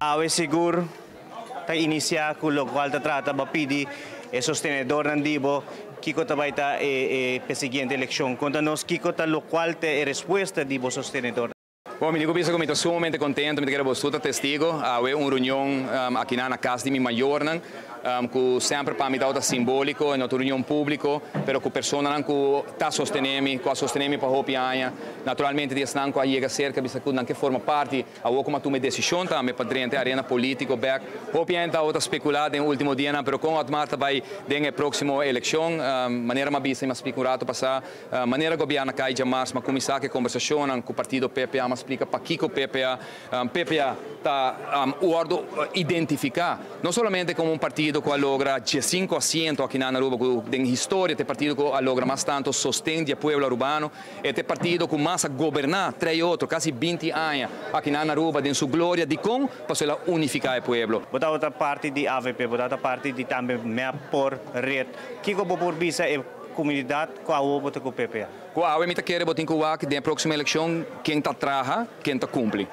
Awe sigur ta inicia cu locual ta trata bo pidi e sostenedornan di bo kico ta bay ta e e siguiente eleccion. Conta nos kico ta locual ta e respuesta di bo sostenedor. Bon, mi tin cu bisa cu mi ta sumamente contento, mi ta kere boso ta testigo. Awe un reunion aki na cas di mi mayornan, cu semper pa mi ta simbolico, no ta un reunion publico, pero cu personanan cu ta sostene mi, cu a sostene mi pa hopi aña. Naturalmente, di esnan cu a yega cerca, bisa cu nan ke forma parti, awo cu m'a tuma decision tambe pa drenta arena politico bek. Hopi hende ta specula den ultimo dianan, pero con Otmar ta bay den e proximo eleccion, manera m'a bisa, m'a splica un rato pasa, manera gobierno cay diamars, m'a cuminsa cu conversacion cu partido PPA, m'a splica pakico PPA, PPA ta wordo identifica no solamente como un partido cu a logra 5 asiento aki na Aruba, cu den historia e partido cu a logra mas tanto sosten di pueblo arubano, e partido cu mas a goberna tres otro, casi 20 aña aki na Aruba, den su gloria di con paso el a unifica e pueblo. Bo ta parti di AVP, bo ta parti di tambe MEP por red. Kico bo por bisa e comunidad cu awo bo ta cu PPA? Cu awe mi ta kere bo tin cu wak den proximo eleccion ken ta traha, ken ta cumpli.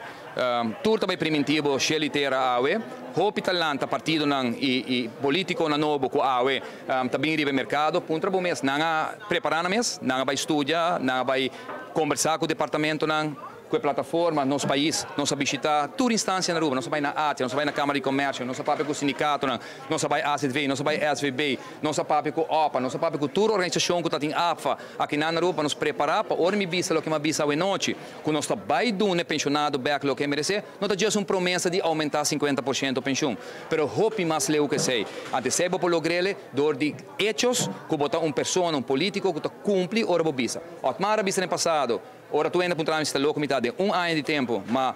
Tur tambe primitivo shelu tera awe, hopi ta lanta partidonan y politiconan nobo cu awe tambe riba mercado, puntra bo mes, nan a prepara nan mes, nan a bay studia, nan a bay conversa cu departamentonan, cu e plataforma, nos pais, nos a bishita tur instancia na Aruba, nos a bay na ATIA, nos a bay na Camara di Comercio, nos a papia cu sindicato, nos a bay AZV, nos a bay SVB, nos a papia cu OPA, nos a papia cu tur organisacion cu tin APFA, aki na Aruba, nos prepara pa ora mi bisa loke mi bisa anochi, cu nos ta bay duna pensionado bek loke merece, no ta djis un promesa di aumenta 50% pensioen, pero hopi mas leu cu esey. Antes esey bo por logr'e door di hechos, cu bo ta un persona, un politico cu ta cumpli ora bo bisa. Otmar a bisa den pasado, ora tur hende a puntra mi ta loco mi ta den un aña di tempo, m'a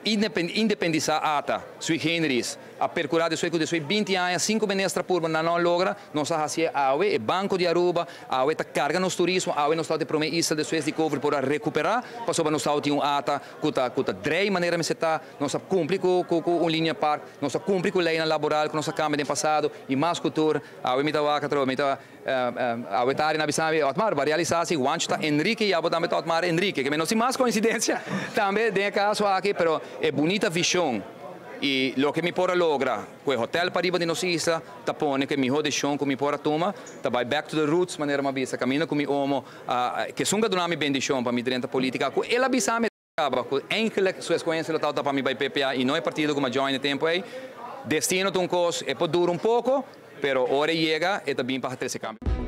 independisa ATA, sui generis, a percura di su 20 aña, 5 minister purba nan no logra, nos a haci awe, e Banco di Aruba, awe ta carga nos turismo, awe nos ta di prome isla despues di COVID por a recupera, pasobra nos tin un ATA cu ta draai manera mester ta, nos a cumpli cu un linear park, nos a cumpli cu ley laboral, cu nos a cambia den pasado, y mas cultura, awe mi ta wak, mi ta awe tari na bisa mi, "Otmar, bo realisa si Juancho ta Enrique y abo tambe ta Otmar Enrique", cu no tin mas coincidencia tambe den caso aki, pero e bunita vision y loke mi por a logra, cu e hotel pariba di nos isla, ta pone cu miho decision cu mi por a tuma, ta bay back to the roots, manera m'a bisa, caminda cu mi omo, cu esun a duna mi bendicion pa mi drenta politica, cu el a bisa mi cu eigenlijk su escogencia lo ta pa mi bay PPA y no e partido cu m'a join e tempo ey. Destino ta un cos, e por dura un poco, pero ora yega, e tambe pa trece cambio.